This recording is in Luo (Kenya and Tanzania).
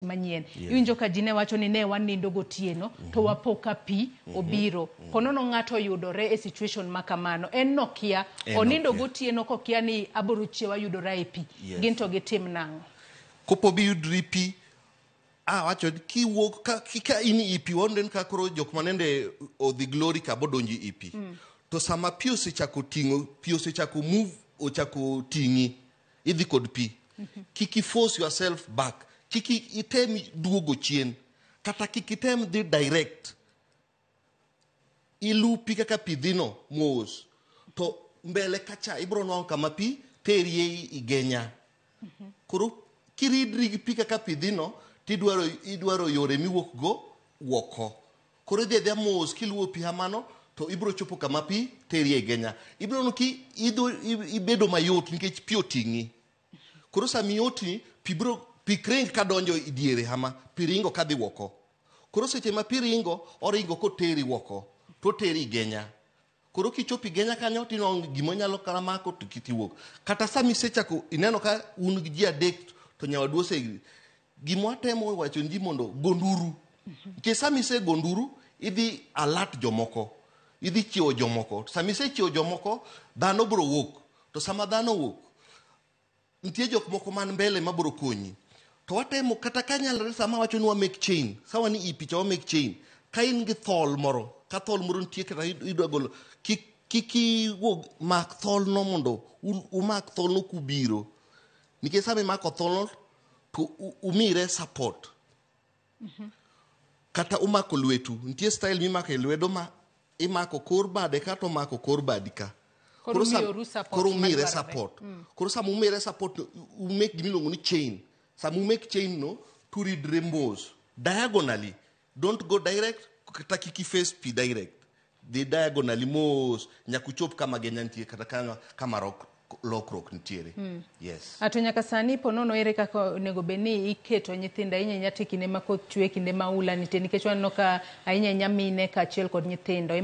Manyien. Iwinjo ka ji ne wacho ni ne wanindo gotieno to wapo ka pi obiro. Ponono ng'ato oyudore e situation ma kamano, en nokia, En onindo nokia. Gotieno kokia ni aboro chiew ayudora e pi. Gin to gitim nang'o? Kopo bi yudri pi, awacho ni kiwuok ka in i pi, waneno ka koro jok manende odhi Glory ka bodonjo i pi. To sama pi osechako ting'o, pi osechako move, ochako ting'i, idhi kod pi. Kik i force yourself back. Kik item duogo chien. Kata kik item dhi direct. Ilu pi kaka pi dhino mos. To mbele kacha ibiro nwang'o kama pi terie igenya. Koro kiridri gi pi kaka pi dhino, tidwaro idwaro yore miwuok go woko. Koro idhi adhiya mos kiluwo pi hamano to ibiro chopo kama pi terie igenya. Ibiro neno ki idho ibedo mayot nikech pi oting'i. Koro sama iyotni, pi biro pi ring kadonjo i diere hama, pi ringo kadhi woko. Koro seche ma pi ringo, oringo koteri woko, toteri igenya. Koro kichopo igenya kanyo tinwang'o gima nyalo kata mako to kitiwuok. Kata sama isechako ineno ka un gi ji adek to nyawadu ose gima watemo wacho ni ji mondo go nduru. Nikech sama isego nduru, idhi alert jomoko. Idhi chiewo jomoko. Sama isechiewo jomoko, dhano biro wuok. To sama dhano owuok, nitie jok moko man mbele mabiro konyi. To watemo kata kanyalore sama wacho ni wa make chain, sawa ni i picha wa make chain, ka in gi thol moro, ka thol moro nitie kata idwa golo, kik kik iwuog, mak tholno mondo umak tholno kubiro. Nikech sama imako tholno, to umire support. Kata umako lwetu, nitie style mimako e lwedo ma imako kor bade ka to omako kor badi ka. Koro umiyoru support Koro umire madwarore. Support. Koro sama umire support, umake gimiluongo ni chain. Sama umake chain no, turidre mos. Diagonally. Don't go direct, kata kik i face pi direct. Dhi diagonally mos, nyaka uchop kama genya nitie kata kama lokruok nitiere. Yes. To nyaka sani ponono ere kaka onego bed ni iketo nyithindo ahinya ahinya to e kinde ma koth chwe, kinde ma oula nitie, nikech waneno ka ahinya ahinya mine kaachiel kod nyithindo